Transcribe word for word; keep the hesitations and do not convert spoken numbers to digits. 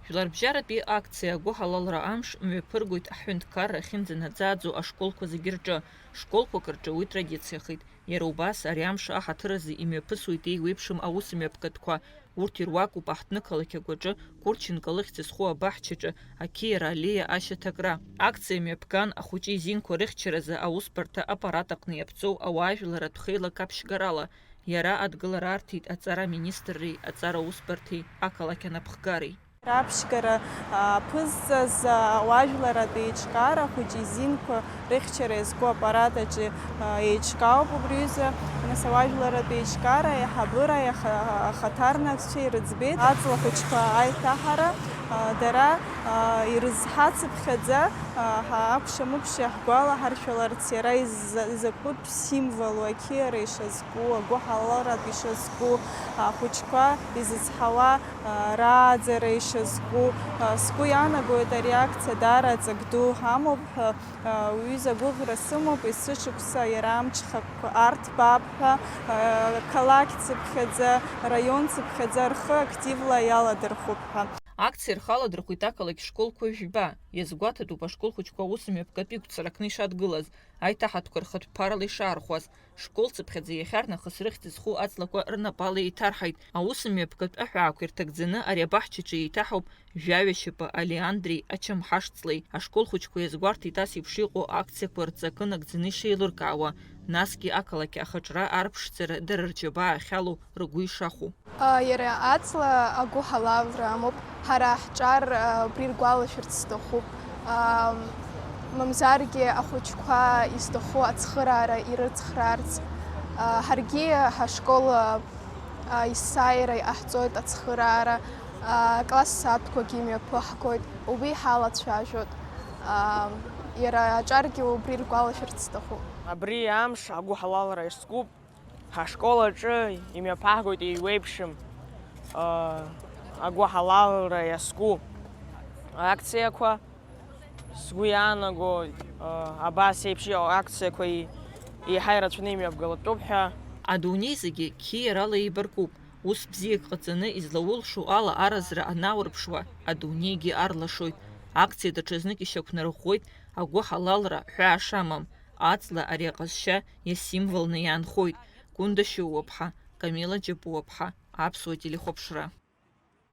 Жәларбжьаратәи акциа агәыҳалалра амш мҩаԥыргоит аҳәынҭқарра ахьынӡанаӡааӡо ашколқәа зегьы рҿы. Школқәак рҿы уи традициахеит. Иара убас ари амш аҳаҭыразы имҩаԥысуеит еиуеиԥшым аусмҩаԥгатәқәа. Урҭ ируакуп аҳҭнықалақь агәаҿы, Курченко лыхьӡ зху абаҳчаҿы, ақьиара аллеиа ашьаҭакра. Акциа мҩаԥган ахәыҷы изинқәа рыхьчаразы аусбарҭа аппарат аҟны иаԥҵоу ауаажәларратә хеилак аԥшьгарала. Иара адгылара арҭеит аҵара аминистрреи аҵара усбарҭеи ақалақь анапхгареи. Раԥшьгара аԥызҵаз ауаажәларратә еиҿкаара хәыҷы изинқәа рыхьчара иазку аппарат аҿы еиҿкаауп убри аҩыза. Нас ауаажәларратә еиҿкаара аиҳабыра, аиаха-, ахаҭарнакцәа ирыӡбеит аҵла хәыҷқәа аиҭаҳара, дара ирызҳацыԥхьаӡа, ҳа акәша-мыкәша ҳгәалаҳаршәаларц иара иза-, изакәытә символу, ақьиара ишазку, агәыҳалалратә ишазку, ахәыҷқәа изызҳауа, а, рааӡара ишазку, а, сгәы иаанагоит ари акциа даара ҵак ду ҳамоуп ҳәа, а, уҩыза агәыӷра сымоуп, есышықәса иара амҽхак арҭбаап ҳәа, а, қалақь цыԥхьаӡа, раион цыԥхьаӡа рхы активла иаладырхәып ҳәа. Акциа рхы аладырхәит ақалақь школқәа жәба. Иазгәаҭатәуп ашкол хәыҷқәа аусмҩаԥгатә иқәцаракны ишадгылаз, аиҭаҳатәқәа рхатә ԥарала ишаархәаз. Школ цыԥхьаӡа иахьарнахыс рыхьӡ зху аҵлақәа рнапала еиҭарҳаит. Аусмҩаԥгатә аҳәаақәа ирҭагӡаны ари абаҳчаҿы еиҭаҳауп жәаҩа шьапы олеандри ачамҳашҵлеи. Ашкол хәыҷқәа иазгәарҭеит ас еиԥш иҟоу акциақәа рҵакы нагӡаны ишеилыркаауа, насгьы ақалақь ахаҿра арԥшӡара дара рџьабаа ахьалоу ргәы ишахәо. Иара аҵла агәыҳалалра амоуп, ҳара ҳҿар убри ргәалашәарц сҭахуп. Мамзаргьы ахәыҷқәа изҭаху ацхыраара ирыцхраарц, ҳаргьы ҳашкол есааира иҟаҳҵоит ацхыраара, акласс сааҭқәагьы имҩаԥыҳгоит, убри ҳалацәажәоит. Иара аҿаргьы убри ргәалашәарц сҭахуп. Абри амш агәыҳалалра иазкуп. Ҳашкол аҿы имҩаԥаҳгоит еиуеиԥшым, аа, агәыҳалалра иазку акциақәа. Сгәы иаанаго, аа, абас еиԥш иҟоу акциақәа и-, еиҳа ирацәаны имҩаԥгалатәуп ҳәа. Адунеи зегьы қьиарала еибаркуп. Ус бзиак ҟаҵаны излаулшо ала аразра анаурԥшуа, адунеигьы арлашоит. Акциа даҽазнык ишьақәнарӷәӷәеит агәыҳалалра ҳәаа шамам. Аҵла ари аҟазшьа иасимволны иаанхоит. Гәында Шьоуаԥҳа, Камила Џьапуаԥҳа, Аԥсуа телехәаԥшра.